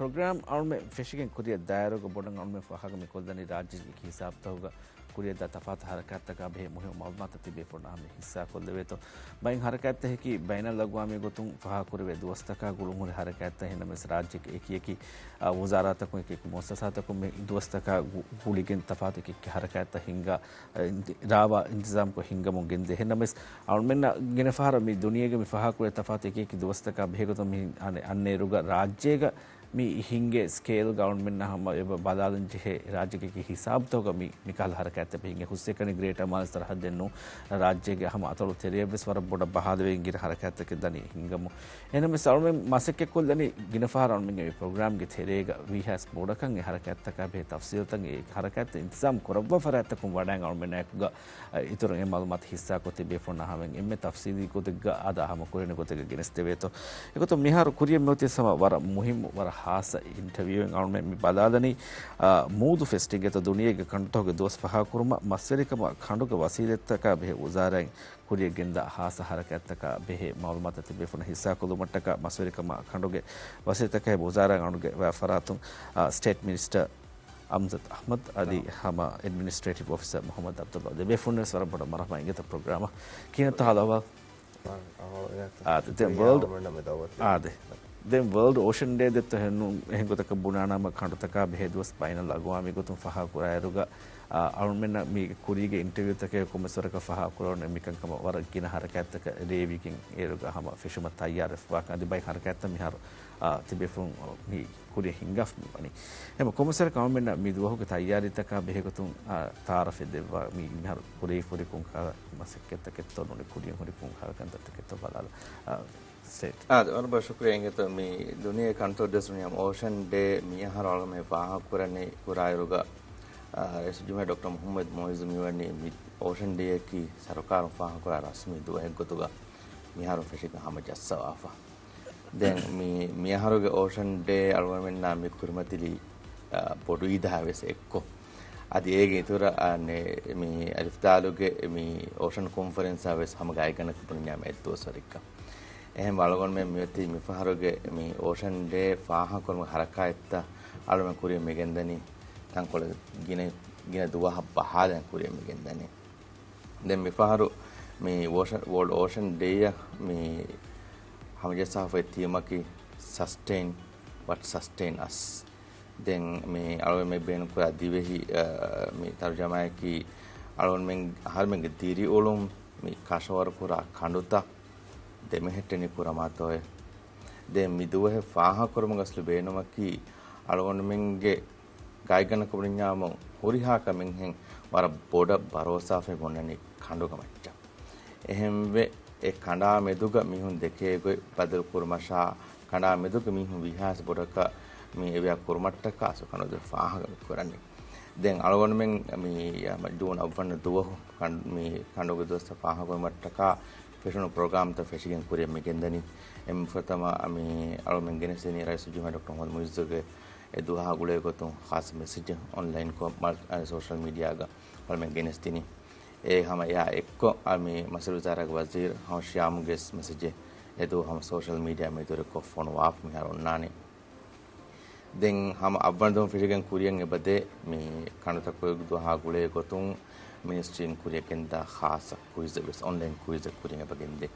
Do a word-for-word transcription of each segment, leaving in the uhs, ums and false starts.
ޕްރޮގްރާމް އަޅުމެ ފެށިގެން ކުރިއަށް ދާއިރުގަ ބޮޑަށް އަޅުމެ ފާހަގަ މި ކޮށްލަނީ ރާއްޖޭގެ ހިސާބުތަކުގަ ކުރިއަށްދާ ތަފާތު ހަރަކާތްތަކާ ބެހޭ މުހިންމު މައުލޫމާތު ތިބޭފުޅުންނާ ހަމަ ހިއްސާކޮށްލެވޭތޯ. ބައެއް ހަރަކާތްތަކަކީ ބައިނަލްއަގްވާމީ ގޮތުން ފާހަގަކުރެވޭ ދުވަސްތަކާ ގުޅުންހުރި ހަރަކާތްތައް. އެހެންނަމަވެސް ރާއްޖޭގެ އެކިއެކި، އާ، ވުޒާރާތަކުން އެކިއެކި މުއައްސަސާތަކުން މި ދުވަސްތަކާ ގު-، ގުޅިގެން ތަފާތު އެކިއެކި ހަރަކާތްތައް ހިންގާ، އާ، އިންތި-، ރާވާ އިންތިޒާމްކޮށް ހިންގަމުން ގެންދޭ. އެހެންނަމަވެސް އަޅުމެންނަށް ގިނަ ފަހަރަށް މި ދުނިޔޭގަ މި ފާހަގަކުރޭ ތަފާތު އެކިއެކި ދުވަސްތަކާ ބެހޭގޮތުން މި އަން-، އަންނައިރުގަ ރާއްޖޭގަ މި ހިނގޭ ސްކޭލްގަ އަޅުމެންނަށް ހަމަ އެބަ ބަލާލަން ޖެހޭ ރާއްޖޭގެ ހިސާބުތަކުގަ މި، މިކަހަލަ ހަރަކާތްތައް ހިނގޭ. ހުސްއެކަނި ގްރޭޓަ މާލެ ސަރަހައްދެއް ނޫން، ރާއްޖޭގެ ހަމަ އަތޮޅު ތެރެޔަށްވެސް ވަރަށް ބޮޑަށް ބަހާލެވެގެން ގިނަ ހަރަކާތްތަކެއް ދަނީ ހިނގަމުން. އެހެންނަމަވެސް އަޅުމެން މަސައްކަތްކޮށްލަނީ ގިނަ ފަހަރަށް އަޅުމެންގެ މި ޕްރޮގްރާމްގެ ތެރޭގަ ވީހާވެސް ބޮޑަކަށް އެ ހަރަކާތްތަކާ ބެހޭ ތަފްސީލްތައް، އެ ހަރަކާތްތައް އިންތިޒާމް ކުރައްވާ ފަރާތްތަކުން ވަޑައިގެން އަޅުމެންނާއެކުގަ އިތުރު އެ މައުލޫމާތު ހިއްސާކޮށް ތިބޭފުޅުންނާ ހަމައިން އެންމެ ތަފްސީލީ ގޮތެއްގަ އަދާ ހަމަ ކުރެވޭނެ ގޮތެއްގަ ގެނެސްދެވޭތޯ. އެގޮތުން މިހާރު ކުރިއަށް މިއޮތީ ހަމަ ވަރަށް މުހިއްމު، ވަރަށް ހާއްސަ އިންޓަވިއުއެއް. އަޅުމެން މި ބަލާލަނީ، އާ، މޫދު ފެސްޓިންގ އެތައް ދުނިޔޭގެ ކަނޑުތަކުގެ ދުވަސް ފަހާކުރުމަށް މަސްވެރިކަމާ ކަނޑުގެ ވަސީލަތްތަކާ ބެހޭ ވުޒާރާއިން ކުރިއަށް ގެންދާ ހާއްސަ ހަރަކާތްތަކާ ބެހޭ މައުލޫމާތު ތިބޭފުޅުންނަށް ހިއްސާކޮށްލުމަށްޓަކާ މަސްވެރިކަމާ ކަނޑުގެ ވަސީލަތްތަކާ ބެހޭ ވުޒާރާއިން އަޅުގަނޑުގެ ފަރާތުން، އާ، ސްޓޭޓް މިނިސްޓަރ އަމްޒަދް އަޙްމަދު އަދި ހަމަ އެޑްމިނިސްޓްރޭޓިވް އޮފިސަރ މުޙައްމަދު ޢަބްދުﷲ ދެބޭފުޅުންނަށް ވެސް ވަރަށް ބޮޑަށް މަރުޙަބާ އިނގޭތޯ ޕްރޮގްރާމަށް. ކިހިނެއްތޯ ހާލު އަހްވާލު؟ އާދެ، ދެން ވަރލްޑް، އާދެ، ދެން ވަރލްޑް އޯޝަން ޑޭ ދެއްތޯ އެހެން ގޮތަކަށް ބުނާނަމަ ކަނޑުތަކާ ބެހޭ ދުވަސް ބައިނަލްއަގްވާމީ ގޮތުން ފަހާ ކުރާއިރުގަ، އާ، އަޅުމެންނަށް މީގެ ކުރީގެ އިންޓަވިއުތަކެއް ކޮންމެސް ވަރަކަށް ފަހާ ކުރެވުނީ މިކަންކަމަށް ވަރަށް ގިނަ ހަރަކާތްތަކަށް ރޭވިގެން އޭރުގަ ހަމަ ފެށުމަށް ތައްޔާރުވެފަވާކަން. އަދި ބައެއް ހަރަކާތްތައް މިހާރު، އާ، ތިބޭފުޅުން މި ކުރިއަށް ހިނގާފަ މިވަނީ. އެހެން ކޮންމެސް ވަރަކަށް އަޅުމެންނަށް މި ދުވަހުގެ ތައްޔާރީތަކާ ބެހޭގޮތުން، އާ، ތައާރަފެއް ދެއްވާ މި މިހާރު ކުރިއަށް ހުރި ކޮންކަހަލަ މަސައްކަތްތަކެއްތޯ ނޫނީ ކުރިއަށް ހުރި ކޮންކަހަލަ ކަންތައްތަކެއްތޯ ބަލާލަ. އާ، ސްޓޭޓް. އާ، ވަރަށް ބޮޑަށް ޝުކުރިއްޔާ އިނގޭތޯ މި ދުނިޔޭ ކަންތައް ދެސް ނިޔަމް އޯޝަން ޑޭ މިއަހަރު އަޅުގަނޑުމެން ފާހަގަކުރަނީ ކުރާއިރުގަ، އާ، ރައީސުލްޖުމްހޫރިއްޔާ ޑޮކްޓަރ މުޙައްމަދު މުޢިއްޒު މިވަނީ މި އޯޝަން ޑޭއަކީ ސަރުކާރުން ފާހަގަކުރާ ރަސްމީ ދުވަހެއްގޮތުގަ މިހާރު ފެށިގެން ހަމަޖައްސަވާފަ. ދެން މި، މިއަހަރުގެ އޯޝަން ޑޭ އަޅުގަނޑުމެންނާ މި ކުރިމަތިލީ، އާ، ބޮޑު އީދާވެސް އެއްކޮށް. އަދި އޭގެ އިތުރަށް އަނެއް މި އަލިފްދާލުގެ މި އޯޝަން ކޮންފަރެންސާ ވެސް ހަމަ ގާތްގަނޑަކަށް ބުނިންޏާ އެއްދުވަސްވަރެއްގަ. އެހެން އަޅުގަނޑުމެން މިއޮތީ މިފަހަރުގެ މި އޯޝަން ޑޭ ފާހަގަކުރުމުގެ ހަރަކާތްތައް އަޅުގަނޑުމެން ކުރިއަށް މިގެންދަނީ ތަންކޮޅެއް ގިނަ، ގިނަ ދުވަހަށް ބަހާލަން ކުރިއަށް މިގެންދަނީ. ދެން މިފަހަރު މި އޯޝަ-، ވޯލްޑް އޯޝަން ޑޭއަށް މި ހަމަޖައްސާފައި ތީމަކީ Sustain What Sustain Us. ދެން މި އަޅުގަނޑުމެން ބޭނުންކުރާ ދިވެހި، އަ، މި ތަރުޖަމާއަކީ އަޅުގަނޑުމެން އަހަރުމެންގެ ދިރިއުޅުން މި ކަށަވަރުކުރާ ކަނޑުތައް ދެމެހެއްޓެނީ ކުރަމާތޯއޭ. ދެން މި ދުވަހެއް ފާހަގަކުރުމުގެ އަސްލު ބޭނުމަކީ އަޅުގަނޑުމެންގެ ގާތްގަނޑަކަށް ބުނިންޏާމު ހުރިހާ ކަމެއްހެން ވަރަށް ބޮޑަށް ބަރޯސާފައި އޮންނަނީ ކަނޑުގެ މައްޗަށް. އެހެންވެ، އެ ކަނޑާ މެދުގަ މީހުން ދެކޭ ގޮތް ބަދަލު ކުރުމަށާ، ކަނޑާ މެދުގަ މީހުން ވީހާވެސް ބޮޑަކަށް މި އެވިޔާ ކުރުމަށްޓަކާ އަސްލު ކަނޑު ދެން ފާހަގަ މި ކުރަނީ. ދެން އަޅުގަނޑުމެން މި ޖޫން އަށްވަނަ ދުވަހު ކަން-، މި ކަނޑުގެ ދުވަސްތައް ފާހަގަކުރުމަށްޓަކާ ފެށުނު ޕްރޮގްރާމްތައް ފެށިގެން ކުރިއަށް މި ގެންދަނީ. އެންމެ ފުރަތަމަ މި އަޅުގަނޑުމެން ގެނެސްދިނީ ރައީސުލްޖުމްހޫރިއްޔާ ޑޮކްޓަރ މުޙައްމަދު މުޢިއްޒުގެ އެ ދުވަހާ ގުޅޭ ގޮތުން ޚާއްޞަ މެސެޖެއް އޮންލައިންކޮށް، މަ-، އަ، ސޯޝަލް މީޑިއާގަ އަޅުމެން ގެނެސްދިނީ. އެ ހަމަ އެއާ އެއްކޮށް، އަ، މި މަސްވެރި ވުޒާރާގެ ވަޒީރު ހަމަ ޝިޔާމްގެ ވެސް މެސެޖެއް އެ ދުވަހު ހަމަ ސޯޝަލް މީޑިއާ މެދުވެރިކޮށް ފޮނުވާފަ މިހާރު އޮންނާނެ. ދެން ހަމަ އަށްވަނަ ދުވަހު ފެށިގެން ކުރިއަށް އެބަދޭ މި ކަނޑުތަކުގެ ދުވަހާ ގުޅޭ ގޮތުން މިނިސްޓްރީން ކުރިއަށް ގެންދާ ޚާއްޞަ ކުއިޒެއް ވެސް އޮންލައިން ކުއިޒެއް ކުރިއަށް އެބަ ގެންދޭ.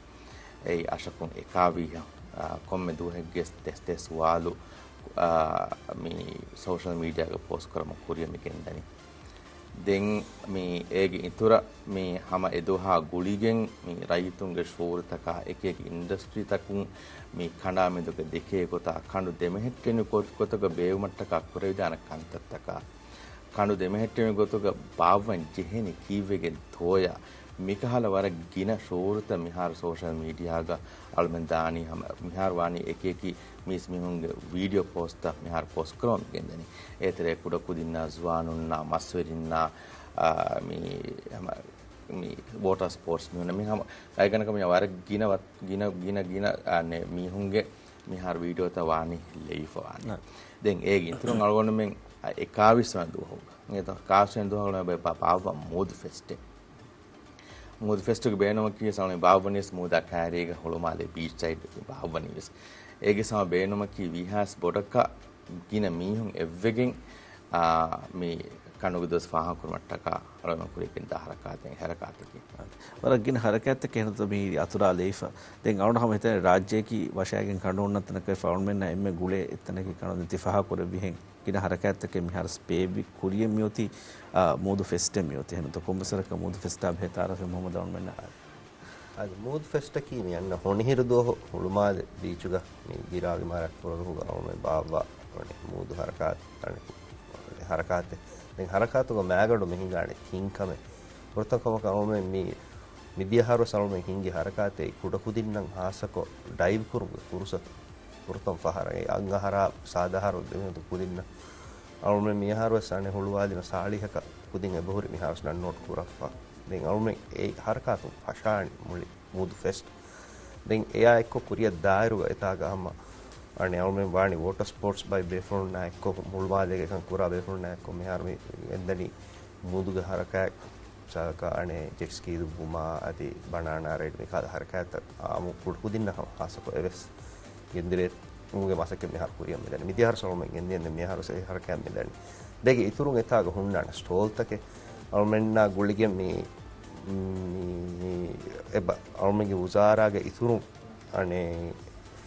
އެއީ އަށަކުން އެކާވީހަ، އާ، ކޮންމެ ދުވަހެއްގެ ދެ ސަތޭކަ ސުވާލު، އާ، މި ސޯޝަލް މީޑިއާގަ ޕޯސްޓް ކުރަމުން ކުރިއަށް މި ގެންދަނީ. ދެން މި އޭގެ އިތުރަށް މި ހަމަ އެ ދުވަހާ ގުޅިގެން މި ރައްޔިތުންގެ ޝުޢޫރުތަކާ އެކި އެކި އިންޑަސްޓްރީތަކުން މި ކަނޑާ މެދުގަ ދެކޭ ގޮތާ ކަނޑު ދެމެހެއްޓެނި ގޮތް-، ގޮތުގަ ބޭއްވުމަށްޓަކާ ކުރެވިދާނެ ކަންތައްތަކާ ކަނޑު ދެމެހެއްޓެނި ގޮތުގަ ބާއްވަން ޖެހެނީ ކީއްވެގެންތޯޔާ؟ މިކަހަލަ ވަރަށް ގިނަ ޝުޢޫރުތައް މިހާރު ސޯޝަލް މީޑިއާގަ އަޅުމެން ދާނީ ހަމަ، މިހާރު ވާނީ އެކި އެކި މީސް މީހުންގެ ވީޑިއޯ ޕޯސްޓްތައް މިހާރު ޕޯސްޓް ކުރަމުން ގެންދަނީ. އޭތެރޭ ކުޑަކުދިންނާ، ޒުވާނުންނާ، މަސްވެރިންނާ، އާ، މި ހަމަ، މި ވޯޓާ ސްޕޯޓްސް މީހުންނަށް މި ހަމަ ގާތްގަނޑަކަށް މި ވަރަށް ގިނަ ވަ-، ގިނަ، ގިނަ، ގިނަ، އާ، ނެ-، މީހުންގެ މިހާރު ވީޑިއޯތައް ވާނީ ލެވިފަ ވާނީ. ދެން އޭގެ އިތުރުން އަޅުގަނޑުމެން އެކާވީސް ވަނަ ދުވަހުގަ، އެކާވީސް ވަނަ ދުވަހުގަ ބަ-، ބާއްވާ މޫދު ފެސްޓެއް. މޫދު ފެސްޓުގެ ބޭނުމަކީ ސަޅުން ބާއްވަނީވެސް މޫދާ ކައިރީގަ ހުޅުމާލޭ ބީޗް ސައިޑް ބާއްވަނީވެސް. އޭގެ ސަމަ ބޭނުމަކީ ވީހާވެސް ބޮޑަކަށް ގިނަ މީހުން އެއްވެގެން، އާ، މި ކަނޑުގެ ދުވަސް ފާހަގަކުރުމަށްޓަކާ އަޅުގަނޑު ކުރިޔަށް ގެންދާ ހަރަކާތެއް، ހަރަކާތަކީ. ވަރަށް ގިނަ ހަރަކާތްތަކެއް އެހެންތޯ މި އަތުރާލައިފަ. ދެން އަޅުގަނޑު ހަމަ ހިތަން ރާއްޖެއަކީ ވަށާގެން ކަނޑު ހުންނަ ތަނަކަށް އެފަ އަޅުމެންނާ އެންމެ ގުޅޭ އެއްތަނަކީ ކަނޑު. ދެން ތި ފާހަގަކުރެއްވިހެން ގިނަ ހަރަކާތްތަކެއް މިހާރު ބޭއްވި ކުރިޔަށް މިއޮތީ، އާ، މޫދު ފެސްޓެއް މިއޮތީ. އެހެންތޯ ކޮންމެސް ވަރަކަށް މޫދު ފެސްޓާ ބެހޭ ތާރަފީ މުހައްމަދު އަޅުމެންނަށް އާ. އަދި މޫދު ފެސްޓަކީ މި އަންނަ ހޮނިހިރު ދުވަހު ހުޅުމާލެ ބީޗުގަ މި ދިރާގް އިމާރާތް ފުރޮދުހުގަ އަޅުމެން ބާއްވާ މޫދު ހަރަކާތް، ހަރަކާތެއް. ދެން ހަރަކާތުގަ މާގަނޑު މި ހިނގާނެ ތިން ކަމެއް. ފުރަތަމަ ކަމަކަށް އަޅުމެން މި، މިދިޔަ އަހަރުވެސް އަޅުމެން ހިންގި ހަރަކާތެއް ކުޑަކުދިންނަށް ހާއްސަކޮށް ޑައިވް ކުރުމުގެ ފުރުސަތު. ފުރަތަމަ ފަހަރަށް އެ އަށް އަހަރާ ސާދަ އަހަރު ދެމެދު ކުދިންނަށް. އަޅުމެން މި އަހަރުވެސް އަނެއް ހުޅުވާލިނު ސާޅީހަކަށް ކުދިން އެބަހުރި މިހާރުވެސް ރަންއައުޓް ކުރައްވާ. ދެން އަޅުމެން އެ ހަރަކާތުން ފަށާނީ މުޅި މޫދު ފެސްޓް. ދެން އެއާ އެއްކޮށް ކުރިއަށް ދާއިރުގަ އެތާގަ ހަމަ އަނެއް އަޅުމެން ވާނީ ވޯޓަރ ސްޕޯޓްސް ބައި ބޭފުޅުންނާ އެއްކޮށް، ހުޅުމާލޭގެ އެކަން ކުރާ ބޭފުޅުންނާ އެއްކޮށް މިހާރު މި ގެންދަނީ މޫދުގެ ހަރަކާތް. ސާކަ އަނެއް ޖެޓް ސްކީ ދުއްވުމާ އަދި ބަނާނާ ރައިޑް މިކަހަލަ ހަރަކާތްތައް އާއްމު ކުޑަކުދިންނަށް ހަމަ ހާއްސަކޮށް އެވެސް ގެންދިރޭ މުގެ މަސައްކަތް މިހާރު ކުރިއަށް މިދަނީ. މިދިޔަ އަހަރު އަޅުމެން ގެންދިޔަ މި އަހަރު އެ ހަރަކާތް މިދަނީ. ދޭގެ އިތުރުން އެތާގަ ހުންނާނެ ސްޓޯލްތަކެއް. އަޅުމެންނާ ގުޅިގެން މި، މި، އެބަ، އަޅުމެންގެ ވުޒާރާގެ އިތުރުން އަނެއް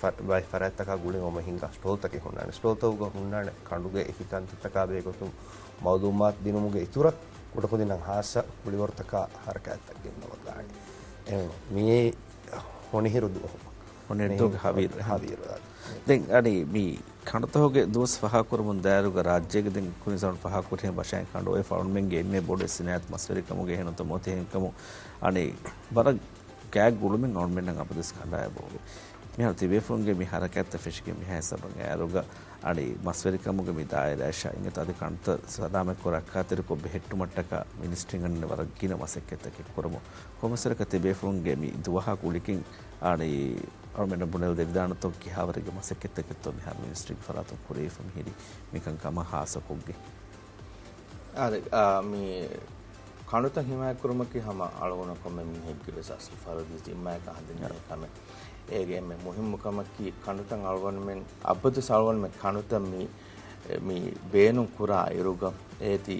ފަ-، ބައި ފަރާތްތަކާ ގުޅިގެން އަޅުމެން ހިންގާ ސްޓޯލްތަކެއް ހުންނާނެ. ސްޓޯލްތަކުގަ ހުންނާނެ ކަނޑުގެ އެކި ކަންތައްތަކާ ބެހޭގޮތުން މައުލޫމާތު ދިނުމުގެ އިތުރަށް ކުޑަކުދިންނަށް ހާއްސަ ކުޅިވަރުތަކާ ހަރަކާތްތައް ގެންނަވަދާނެ. އެ، މިއީ ހޮނިހިރު ދުވަހު. ހޮނިހިރު ދުވަހުގެ ހަވީރު. ހަވީރު. ދެން އަނި މި ކަނޑުތަހުގެ ދުވަސް ފަހާކުރަމުން ދާއިރުގަ ރާއްޖޭގެ ދެން ކުރިން ސަވަން ފަހާކުރިހެން ވަށާއިން ކަނޑު އޮތް އަޅުމެންގެ އެންމެ ބޮޑު ސިނާއަތު މަސްވެރިކަމުގެ ހެނުތަ މޮތިހެންކަމު އަނި ވަރަށް ގާތް ގުޅުމެއް އަޅުމެންނަށް އަބަދުވެސް ކަނޑާއެބަ އޮވޭ. މިހާރު ތިބޭފުޅުންގެ މި ހަރަކާތްތައް ފެށިގެން މިހާ ހިސާބަށް އައިރުގަ އަނި މަސްވެރިކަމުގެ މި ދާއިރާއަށް އިނގޭތޯ އަދި ކަނޑުތައް ސަލާމަތްކޮށް ރައްކާތެރިކޮށް ބެހެއްޓުމަށްޓަކާ މިނިސްޓްރީން އަންނަ ވަރަށް ގިނަ މަސައްކަތްތަކެއް ކުރަމުން. ކޮންމެސް ވަރަކަށް ތިބޭފުޅުންގެ މި ދުވަހާ ގުޅިގެން އަނި އަޅުމެންނަށް ބުނެލަދެވިދާނެތޯ ކިހާވަރެއްގެ މަސައްކަތްތަކެއްތޯ މިހާރު މިނިސްޓްރީގެ ފަރާތުން ކުރެވިފަ މިހިރީ މިކަންކަމަށް ހާއްސަކޮށްގެން. އާދެ، އާ، މި ކަނޑުތައް ހިމާޔަތްކުރުމަކީ ހަމަ އަޅުގަނޑަށް ކޮންމެ މީހެއްގެ ވެސް އަސްލު ފަރުދީ ޒިންމާއަކަށް ހަނދެން ޖެހޭ ކަމެއް. އޭގެ އެންމެ މުހިއްމު ކަމަކީ ކަނޑުތައް އަޅުގަނޑުމެން އަބަދުވެސް އަޅުގަނޑުމެން ކަނޑުތައް މި، މި ބޭނުން ކުރާ އިރުގަ އޭތި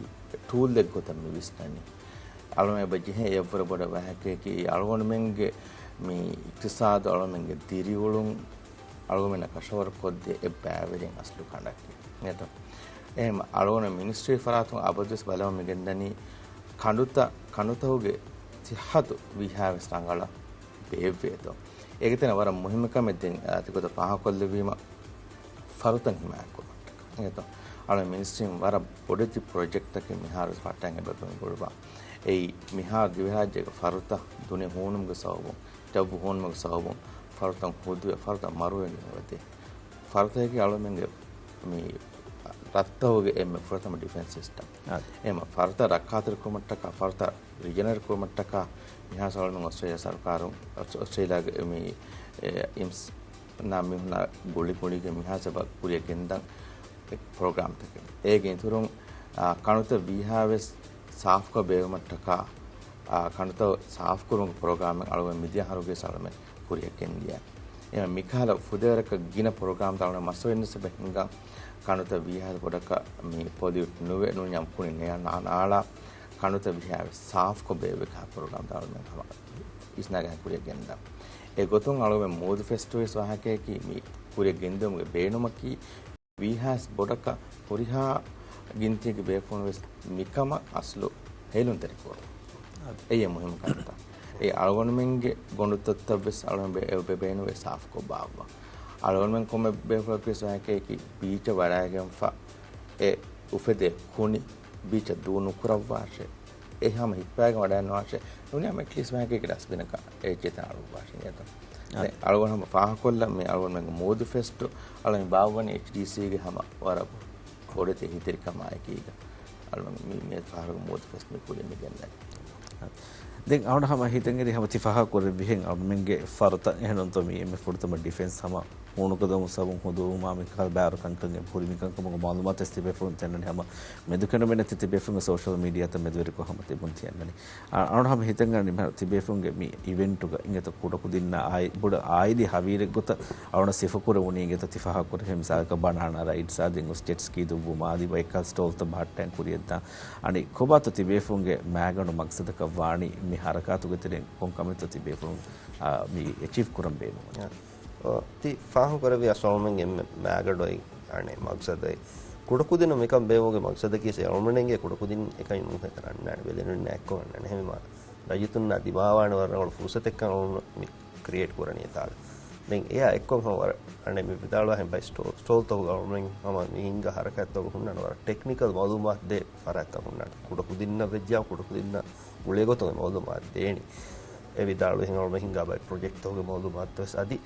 ޓޫލްއެއް ގޮތަށް މި ވިސްނަނީ. އަޅުގަނޑު އެބަ ޖެހޭ އެއްވަރު ބޮޑަށް ވާހަކައަކީ އަޅުގަނޑުމެންގެ މި އިޤްތިޞާދު އަޅުގަނޑުމެންގެ ދިރިއުޅުން އަޅުގަނޑުމެންނަށް ކަށަވަރު ކޮށްދޭ އެއް ބައިވެރިން އަސްލު ކަނޑަކީ. އެހެން އަޅުގަނޑު މިނިސްޓްރީ ފަރާތުން އަބަދުވެސް ބަލަމަ މި ގެންދަނީ ކަނޑުތައް، ކަނޑުތަކުގެ ސިއްހަތު ވީހާވެސް ރަނގަޅަށް ބޭއްވޭތޯ. އޭގެ ތެރޭ ވަރަށް މުހިއްމު ކަމެއް ދެން، އާ، ތިގޮތަށް ފާހަގަކޮށްލެއްވީމަ ފަރުތައް ހިމާޔަތްކުރުމަށްޓަކާ. އެހެންތޯ އަޅުގަނޑު މިނިސްޓްރީން ވަރަށް ބޮޑެތި ޕްރޮޖެކްޓްތަކެއް މިހާރު ފައްޓަން އެބަ ގުޅުވާ. އެއީ މިހާރު ދިވެހިރާއްޖޭގެ ފަރުތައް ދުނި ހޫނުމުގެ ސަބަބުން، ޖައްވު ހޫނުމުގެ ސަބަބުން ފަރުތައް ހުދުވެ، ފަރުތައް މަރުވެގެން އެބަދޭ. ފަރުތަކީ އަޅުމެންގެ މި ރަށްތަކުގެ އެންމެ ފުރަތަމަ ޑިފެންސް ސިސްޓަމް. އާދެ. އެހެން ފަރުތައް ރައްކާތެރިކުރުމަށްޓަކާ، ފަރުތައް ރިޖަނަރެޓް ކުރުމަށްޓަކާ މިހާރު އަޅުމެން އޮސްޓްރޭލިޔާ ސަރުކާރުން، އޮސް-، އޮސްޓްރޭލިޔާގެ މި، އެ، އިމްސް ނާ މީހުންނާ ގުޅިގުޅިގެން މިހާ ހިސާބަށް ކުރިއަށް ގެންދަން ޕްރޮގްރާމްތަކެއް. އޭގެ އިތުރުން، އާ، ކަނޑުތައް ވީހާވެސް ސާފުކޮށް ބޭއްވުމަށްޓަކާ، އާ، ކަނޑުތައް ސާފުކުރުމުގެ ޕްރޮގްރާމެއް އަޅުގަނޑު މިދިޔަ އަހަރުގެ ސަޅުމެ ކުރިއަށް ގެންދިޔަ. އެ މިކަހަލަ ފުދޭވަރަކަށް ގިނަ ޕްރޮގްރާމްތައް އަޅުގަނޑު މަސްވެރިން ހިސާބަށް ހިންގާ، ކަނޑުތައް ވީހާވެސް ބޮޑަކަށް މި ޕޮލިއުޓް ނުވެ ނޫންޏާ ކުނި ނޭ-، ނާ-، ނާޅާ ކަނޑުތައް ވީހާވެސް ސާފުކޮށް ބޭއްވި ކަހަލަ ޕްރޮގްރާމްތައް އަޅުގަނޑު ހަމަ ވިސްނާގެން ކުރިއަށް ގެންދާ. އެ ގޮތުން އަޅުގަނޑު މޫދު ފެސްޓިވަލްސް ވާހަކައަކީ މި ކުރިއަށް ގެންދިއުމުގެ ބޭނުމަކީ ވީހާވެސް ބޮޑަކަށް ހުރިހާ ގިންތީގެ ބޭފުޅުން ވެސް މިކަމަށް އަސްލު ހޭލުންތެރިކުރުން. އާދެ. އެއީ މުހިއްމު ކަންތައް. އެ އަޅުގަނޑުމެންގެ ގޮނޑުތައްތައް ވެސް އަޅުގަނޑު ބޭ-، އެ ބޭ-، ބޭނުންވެސް ސާފުކޮށް ބާއްވާ. އަޅުގަނޑުމެން ކޮންމެ ބޭފުޅަކު ވެސް ވާހަކައަކީ ބީޗަށް ވަޑައިގެންފަ އެ އުފެދޭ ކުނި ބީޗަށް ދޫ ނުކުރައްވާށޭ. އެ ހަމަ ހިއްޕާގެން ވަޑައިނުވާށޭ. ނޫނީ ހަމަ އެޓްލީސްޓް ވާހަކައެއްގެ ޑަސްބިނަކަށް އެ އެއްޗެއް ތަން އަޅުއްވާށޭ އިނގޭތޯ. އާ. ދެން އަޅުގަނޑު ހަމަ ފާހަގަކޮށްލަން މި އަޅުގަނޑުމެންގެ މޫދު ފެސްޓު އަޅުގަނޑު ބާއްވަނީ އެޗްޑީސީގެ ހަމަ ވަރަށް ބޮޑެތި އެހީތެރިކަމާ އެކީގަ. އަޅުގަނޑު މި، މި ފަހަރުގެ މޫދު ފެސްޓު މި ކުރިއަށް މި ގެންދަނީ. ދެން އަޅުގަނޑު ހަމަ ހިތަށް އެރި ހަމަ ތި ފާހަގަކުރެއްވިހެން އަޅުގަނޑުމެންގެ ފަރުތައް އެހެންނުތޯ މި އެންމެ ފުރަތަމަ ޑިފެންސް ހަމަ ހޫނުކުދަމު ސަބުން ހުދުވުމާ މިކަހަލަ ބާރު ކަންކަން އެބަހުރި މިކަންކަމުގެ މައުލޫމާތު ތިބޭފުޅުން ތެންނަނީ ހަމަ މެދުކެނޑުމެއް ނެތި ތިބޭފުޅުންގެ ސޯޝަލް މީޑިއާތައް މެދުވެރިކޮށް ހަމަ ތިބުން ތިއަންނަނީ. އަ-، އަޅުން ހަމަ ހިތަށް އަންނަނީ ތިބޭފުޅުންގެ މި އިވެންޓުގަ އިނގޭތޯ ކުޑަކުދިންނަށް އާއި-، ބޮޑު އާއިލީ ހަވީރެއްގޮތަށް އަޅުން ސިފަކުރެވުނީ އިނގޭތޯ ތި ފާހަގަކުރެވޭ މިސާލަކަށް ބަނާނާ ރައިޑްސް އާދި އިނގުސް ޖެޓް ސްކީ ދުއްވުމާ އާދި ބައެއްކާ ސްޓޯލްތައް ބަހައްޓައިން ކުރިޔަށްދާން. އަނެއް ކޮބާތޯ ތިބޭފުޅުންގެ މައިގަނޑު މަގްސަދަކަށް ވާނީ މި ހަރަކާތުގެ ތެރެއިން ކޮން ކަމެއްތޯ ތިބޭފުޅުން، އާ، މި އެޗީވް ކުރަން ބޭނުންވަނީ؟ އާ. އޯ، ތި ފާހަގަކުރެއްވިޔާ ސޯމެން އެންމެ މައިގަނޑު އޮތް އަނެއް މަގްސަދައި. ކުޑަކުދިންނަށް މިކަން ބޭނުމުގެ މަގްސަދަކީ އަޅުމެންގެ ކުޑަކުދިން އެކަނި ނޫން ހޭތަ އަންނާނެ ބެލެނިންނާ އެއްކޮށް އަންނާނެ. އެހެންވީމާ ރައްޔިތުންނާ ދިމާވާނެ ވަރަށް ރަނގަޅު ފުރުސަތެއްކަން އަޅުމެން މި ކްރިއޭޓް ކުރަނީ އެތާގަ. ދެން އެއާ އެއްކޮށް ހަމަ ވަރަށް އަނެއް މި ވިދާޅުވާހެން ބައެއް ސްޓޯ-، ސްޓޯލްތަކުގަ އަޅުމެން ހަމަ މި ހިންގާ ހަރަކާތްތަކުގަ ހުންނާނެ ވަރަށް ޓެކްނިކަލް މައުލޫމާތު ދޭ ފަރާތްތައް ހުންނާނެ. ކުޑަކުދިންނަށް ވެއްޖާ ކުޑަކުދިންނަށް ގުޅޭ ގޮތުގެ މައުލޫމާތު ދޭނީ. އެ ވިދާޅުވިހެން އަޅުމެން ހިންގާ ބައެއް ޕްރޮޖެކްޓްތަކުގެ މައުލޫމާތު ވެސް އަދި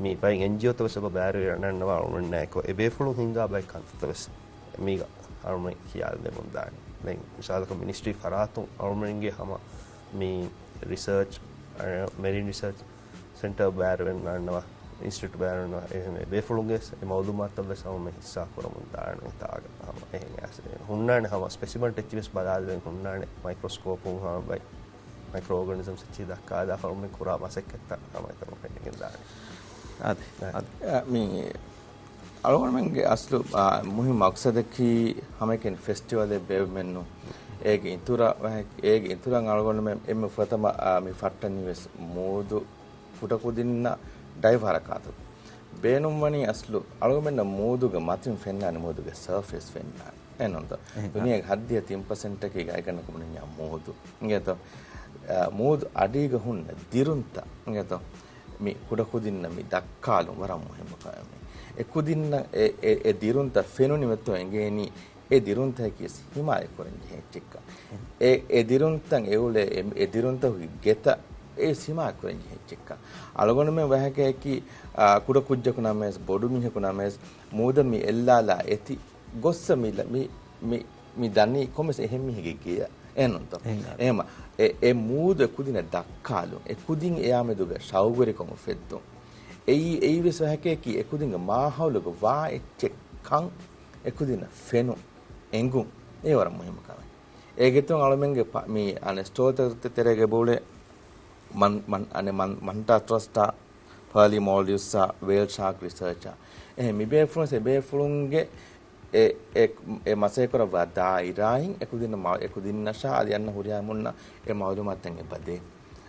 މި ބައެއް އެންޖީއޯތައް ވެސް އެބަ ބައިވެރިވެ އަންނަންނަވާ އަޅުމެންނާއެކު އެބޭފުޅުން ހިންގާ ބައެއް ކަންތައްތައް ވެސް މީގަ އަޅުމެން ކިޔާލަދެމުން ދާނީ. ދެން މިސާލަކަށް މިނިސްޓްރީ ފަރާތުން އަޅުމެންގެ ހަމަ މި ރިސާޗް، އަ، މެރިން ރިސާޗް ސެންޓަރ ބައިވެރިވެ އަންނަންނަވާ، އިންސްޓިޓިއުޓް ބައިވެރިވެ އަންނަންނަވާ، އެހެން އެބޭފުޅުންގެ ވެސް އެ މައުލޫމާތުތައް ވެސް އަޅުމެން ހިއްސާ ކުރަމުން ދާނީ އެތާގަ. ހަމަ އެހެން އަސް ހުންނާނެ ހަމަ ސްޕެސިމަން އެއްޗި ވެސް ބަލާލެވެން ހުންނާނެ މައިކްރޮސްކޯޕުން ހަމަ ބައި މައިކްރޯ އޯގަނިޒަމްސް އެއްޗިހި ދައްކާލާފަ އަޅުމެން ކުރާ މަސައްކަތްތައް ހަމަ އެތަނުން ފެނިގެން ދާނެ. އާދެ، އާދެ. އާދެ. އަ، މި އަޅުގަނޑުމެންގެ އަސްލު، އާ، މުހިން މަގްސަދަކީ ހަމައެކަނި ފެސްޓިވަލެއް ބޭއްވުމެއްނޫން. އޭގެ އިތުރަށް ވަހެ-، އޭގެ އިތުރަށް އަޅުގަނޑުމެން އެންމެ ފުރަތަމަ، އާ، މި ފައްޓަނީ ވެސް މޫދު ކުޑަކުދިންނަށް ޑައިވް ހަރަކާތު. ބޭނުންވަނީ އަސްލު އަޅުގަނޑުމެންނަށް މޫދުގެ މަތިން ފެންނާނެ، މޫދުގެ ސަރފޭސް ފެންނާނެ. އެހެންތޯ؟ އެހެން. ދުނިޔޭގެ ހައްދިހަ ތިން ޕަސެންޓަކީ ގާތްގަނޑަކަށް ބުނަންޏާ މޫދު. އިނގޭތޯ؟ އަ، މޫދު އަޑީގަ ހުންނަ ދިރުންތައް. އިނގޭތޯ؟ މި ކުޑަކުދިންނަށް މި ދައްކާލުން ވަރަށް މުހިއްމު ކަމެއް. އެ ކުދިންނަށް އެ، އެ، އެ ދިރުންތައް ފެނުނީމަތޯ އެނގޭނީ އެ ދިރުންތަކަކީ ވެސް ހިމާޔަތްކުރަން ޖެހޭ އެއްޗެއްކަން. އެ، އެ ދިރުންތައް އެއުޅޭ އެ، އެ ދިރުންތަކުގެ ގެތައް އެ ވެސް ހިމާޔަތްކުރަން ޖެހޭ އެއްޗެއްކަން. އަޅުގަނޑުމެން ވަހަކައަކީ، އާ، ކުޑަ ކުއްޖަކު ނަމަވެސް، ބޮޑު މީހަކު ނަމަވެސް، މޫދަށް މި އެއްލާލާ އެތި ގޮއްސަ މި، މި، މި، މި ދަނީ ކޮންމެސް އެހެން މީހެއްގެ ގެޔަށް. އެހެންނޫންތޯ؟ އެހެން. އެހެމަ، އެ، އެ މޫދު އެ ކުދިންނަށް ދައްކާލުން، އެ ކުދިން އެޔާމެދުގަ ޝައުގުވެރިކަމު ފެއްދުން. އެއީ، އެއީވެސް ވަހަކައަކީ އެ ކުދިންގެ މާހައުލުގަ ވާ އެއްޗެއް ކަން އެ ކުދިންނަށް ފެނުން، އެނގުން. އެ ވަރަށް މުހިއްމު ކަމެއް. އޭގެތުން އަޅުމެންގެ މި އަނެއް ސްޓޯލްތައް ތެރޭގަ އުޅޭ މަން-، މަން-، އަނެއް މަން-، މަންޓާ ޓްރަސްޓާ، ޕާލި މޯލްޑިވްސްއާ، ވޭލްޑް ޝާކް ރިސާޗާ. އެހެން މި ބޭފުޅުން އެ ބޭފުޅުންގެ އެ، އެ، އެ މަސައްކަތްކުރައްވާ ދާއިރާއިން އެކުދިންނަށް މަ-، އެކުދިންނަށާ އަދި އަންނަ ހުރިހާ މުންނަ އެ މައުލޫމާތުތައް އެބަދޭ.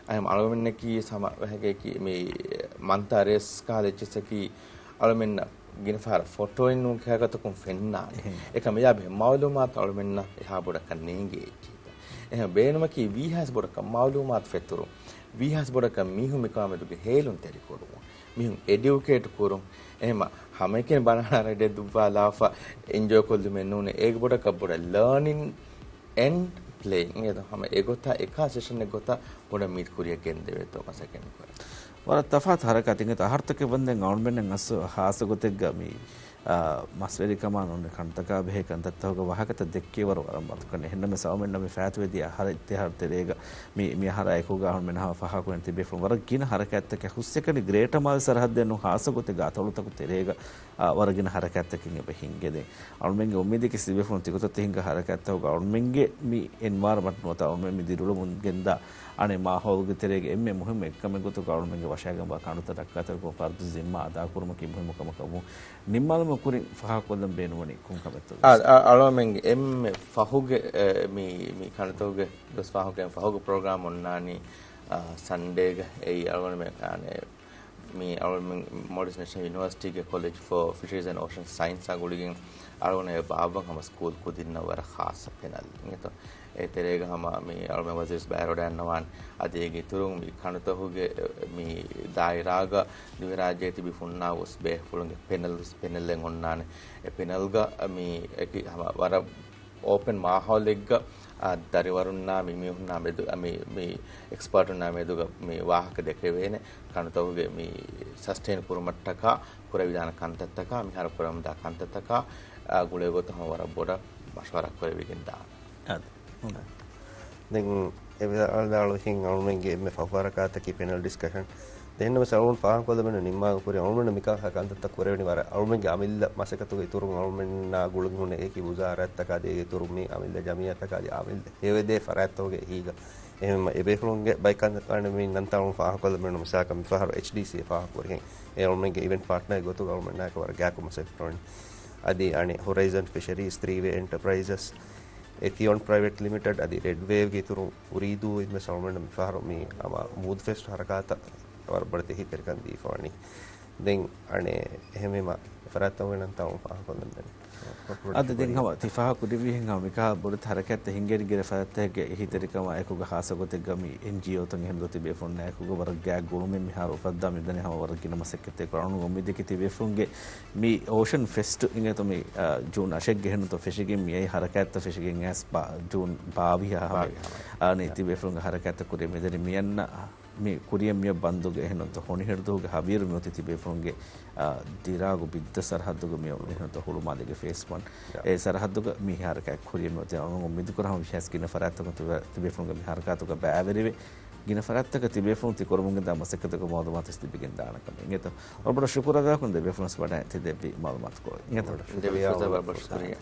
އަހަރެން އަޅުގަނޑަކީ ހަމަ ވަހަކައަކީ މި މަންތާ ރޭސް ކަހަލަ އެއްޗިއްސަކީ އަޅުމެންނަށް ގިނަ ފަހަރަށް ފޮޓޯއިން ނޫން ކައިގަތަކުން ފެންނާނެ. އެހެން. އެކަމަށް އެޔާ ބެހޭ މައުލޫމާތު އަޅުމެންނަށް އެހާ ބޮޑަކަށް ނޭނގޭ އެއްޗެއް. އެހެން ބޭނުމަކީ ވީހާވެސް ބޮޑަކަށް މައުލޫމާތު ފެތުރުން، ވީހާވެސް ބޮޑަކަށް މީހުން މިކަމާމެދުގެ ހޭލުންތެރިކުރުމުން، މީހުން އެޑިއުކޭޓް ކުރުން، އެހެމަ ހަމައެކަނި ބަނާނާ ރައިޑެއް ދުއްވާލާފަ އެންޖޯއް ކޮށްލުމެއް ނޫނޭ. އޭގެ ބޮޑަކަށް ބޮޑަށް ލާނިން އެންޑް ޕްލޭއިން. އެދު ހަމަ އެގޮތަށް އެކާ ސެޝަނެއް ގޮތަށް ބޮޑަށް މީތި ކުރިއަށް ގެންދެވޭތޯ މަސައްކަތް ކުރަން. ވަރަށް ތަފާތު ހަރަކާތެއް އިނގޭތޯ. އަހަރުތަކެއް ވަންދެން އަޅުމެންނަށް އަސް ހާސް ގޮތެއްގަ މި އާ، މަސްވެރިކަމާ ނޫނީ ކަންތަކާ ބެހޭ ކަންތައްތަކުގެ ވާހަކަތައް ދެއްކޭ ވަރު ވަރަށް މަދުކަން. އެހެންނަމަވެސް އަޅުމެންނަށް މި ފާތުވެދިޔަ އަހަރެއް ދެއަހަރު ތެރޭގަ މި، މި އަހަރާ އެކުގަ އަޅުމެން ހަމަ ފާހަގަކުރަން ތިބޭފުޅުން ވަރަށް ގިނަ ހަރަކާތްތަކެއް ހުސްއެކަނި ގްރޭޓަ މާލެ ސަރަހައްދެއް ނޫން ހާއްސަ ގޮތެއްގަ އަތޮޅުތަކު ތެރޭގަ، އާ، ވަރަށް ގިނަ ހަރަކާތްތަކެއް އެބަ ހިންގެދޭ. އަޅުމެންގެ އުއްމީދަކީ ތިބޭފުޅުން ތިގޮތަށް ތިހިނގާ ހަރަކާތްތަކުގަ އަޅުމެންގެ މި އެންވަޔަރަމަންޓް ނުވަތަ އަޅުމެން މި ދިރިއުޅެމުން ގެންދާ އަނެއް މާހައުލުގެ ތެރޭގަ އެންމެ މުހިއްމު އެއްކަމެއް ގޮތުގަ އަޅުމެންގެ ވަށާގެންވާ ކަނޑުތައް ދައްކާތެރިކޮށް ފަރުދު ޒިންމާ އަދާކުރުމަކީ މުހިއްމު ކަމަކަށް ވުން. ނިންމާލުމުގެ ކުރިން ފާހަގަކޮށްލަން ބޭނުންވަނީ ކޮން ކަމެއްތޯ؟ އަ-، އަ-، އަޅުމެންގެ އެންމެ ފަހުގެ، އެ، މި، މި ކަނޑުތަކުގެ ދުވަސް ފާހަގަކުރަން ފަހުގެ ޕްރޮގްރާމް އޮންނާނީ، އަ، ސަންޑޭގަ. އެއީ އަޅުގަނޑުމެން ކާނެ، މި އަޅުގަނޑުމެން މޯލްޑިވްސް ނޭޝަނަލް ޔުނިވަރސިޓީގެ ކޮލެޖް ފޯ ފިޝަރީޒް އެންޑް އޯޝަން ސައިންސްއާ ގުޅިގެން އަޅުގަނޑު އެ ބާއްވަން ހަމަ ސްކޫލް ކުދިންނަށް ވަރަށް ޚާއްޞަ ޕެނަލް އިނގޭތޯ. އެ ތެރޭގަ ހަމަ މި އަޅުމެން ވަޒީރު ބައިވެރިވަޑައިގަންނަވާން. އަދި އޭގެ އިތުރުން މި ކަނޑުތަކުގެ މި ދާއިރާގަ ދިވެހިރާއްޖޭ ތިބި ފުންނާ ގޮސް ބޭފުޅުންގެ ޕެނަލް، ޕެނަލެއް އޮންނާނެ. އެ ޕެނަލްގަ މި އެކި ހަމަ ވަރަށް އޯޕަން މާހައުލެއްގަ، އާ، ދަރިވަރުންނާ މި މީހުންނާ މެދު، އަ، މި، މި އެކްސްޕާޓުންނާ މެދުގަ މި ވާހަކަ ދެކެވޭނެ. ކަނޑުތަކުގެ މި ސަސްޓެއިން ކުރުމަށްޓަކާ ކުރެވިދާނެ ކަންތައްތަކާ، މިހާރު ކުރަމުންދާ ކަންތައްތަކާ، އާ، ގުޅޭ ގޮތަށް ހަމަ ވަރަށް ބޮޑަށް މަޝްވަރާ ކުރެވިގެން ދާނެ. އާދެ. ހުން. ދެން އެ ވިދާޅުވިހެން އަޅުމެންގެ އެންމެ ފަހު ހަރަކާތަކީ ޕެނަލް ޑިސްކަޝަން. ދެންނަމަ އަޅުގަނޑު ފާހަގަކޮށްލަމެން ނިންމާން ކުރި އަޅުގަނޑު މިކަހަ ކަންތައްތައް ކުރެވެނީ ވަރަށް އަޅުގަނޑުގެ އަމިއްލަ މަސައްކަތުގެ އިތުރުން އަޅުގަނޑުމެންނާ ގުޅުން ހުންނަ އެކި ވުޒާރާތްތަކާ އަދި އޭގެ އިތުރުން މި އަމިއްލަ ޖަމިއްޔާތަކާ އަދި އަމިއްލަ ހެޔޮއެދޭ ފަރާތްތަކުގެ އެހީގަ. އެހެންވީމަ އެބޭފުޅުންގެ ބައި ކަންތައް މި ނަންތައް އަޅުގަނޑު ފާހަގަކޮށްލަމެން މިސާލަކަށް މިފަހަރު އެޗްޑީސީ ފާހަގަކުރިހެން އެ އަޅުގަނޑުމެންގެ އިވެންޓް ޕާޓްނަރެއް ގޮތުގަ އަޅުގަނޑުމެންނާއެކު ވަރަށް ގާތްކޮށް މަސައްކަތް ކުރަނީ. އަދި އަނެއް ހޮރައިޒަން ފިޝަރީޒް، ތްރީ ވޭ އެންޓަޕްރައިޒަސް، އެތިއޯން ޕްރައިވެޓް ލިމިޓެޑް އަދި ރެޑް ވޭވްގެ އިތުރުން އުރީދޫ އިން ވެސް އަޅުގަނޑު މިފަހަރު މި ހަމަ މޫދު ފެސްޓް ހަރަކާތަށް ވަރަށް ބޮޑަށް އެހީތެރިކަން ދީފަވަނީ. ދެން އަނެއް އެހެންވީމަ އެފަރާތްތަކުގެ ނަންތައް އަޅުގަނޑު ފާހަގަކޮށްލަން ދެން. އަދި ދެން ހަމަ ތި ފާހަގަކުރެއްވިހެން ހަމަ މިކަހަލަ ބޮޑެތި ހަރަކާތްތައް ހިންގައިގެން ގިނަ ފަރާތްތަކެއްގެ އެހީތެރިކަމާ އެކުގަ ޚާއްޞަ ގޮތެއްގަ މި އެންޖީއޯތައް އެހެން ދޯ ތިބޭފުޅުންނާއެކުގަ ވަރަށް ގާތް ގުޅުމެއް މިހާރު އުފައްދާ މިދަނީ ހަމަ ވަރަށް ގިނަ މަސައްކަތެއް ކުރާ އަޅުގަނޑު އުއްމީދަކީ ތިބޭފުޅުންގެ މި އޯޝަން ފެސްޓް އިނގޭތޯ މި، އާ، ޖޫން އަށެއްގެ އެހެންތޯ ފެށިގެން މިއައި ހަރަކާތްތައް ފެށިގެން އައިސް ބާ-، ޖޫން ބާވީހަ ހަމަ. ބާވީހަ ހަމަ. އާނީ ތިބޭފުޅުންގެ ހަރަކާތްތައް ކުރިއަށް މިދަނީ މިއަންނަ މި ކުރިއަށް މިއޮތް ބަންދުގެ އެހެންތޯ ހޮނިހިރު ދުވަހުގެ ހަވީރު މިއޮތީ ތިބޭފުޅުންގެ، އާ، ދިރާގު ބިއްދަ ސަރަހައްދުގަ މިއޮތް އެހެންތޯ ހުޅުމާލޭގެ ފޭސް ވަން. އެ ސަރަހައްދުގަ މި ހަރަކާތް ކުރިއަށް މިއޮތީ އަޅުގަނޑު އުއްމީދު ކުރާ ހަމަ ވިހާސް ގިނަ ފަރާތްތަކުން ތިބޭ-، ތިބޭފުޅުންގެ މި ހަރަކާތުގަ ބައިވެރިވެ ގިނަ ފަރާތްތަކަށް ތިބޭފުޅުން ތި ކުރަމުން ގެންދާ މަސައްކަތުގެ މައުލޫމާތު ވެސް ލިބިގެން ދާނެ ކަމަށް. އިނގޭތޯ؟ ވަރަށް ބޮޑަށް ޝުކުރު އަދާކުރަން ތިބޭފުޅުން ވެސް ވަޑައި ތި ދެއްވި މައުލޫމާތު ކޮޅަށް. އިނގޭތޯ؟ ދެއްވި ފުރުސަތަށް ވަރަށް ބޮޑަށް ޝުކުރިއްޔާ.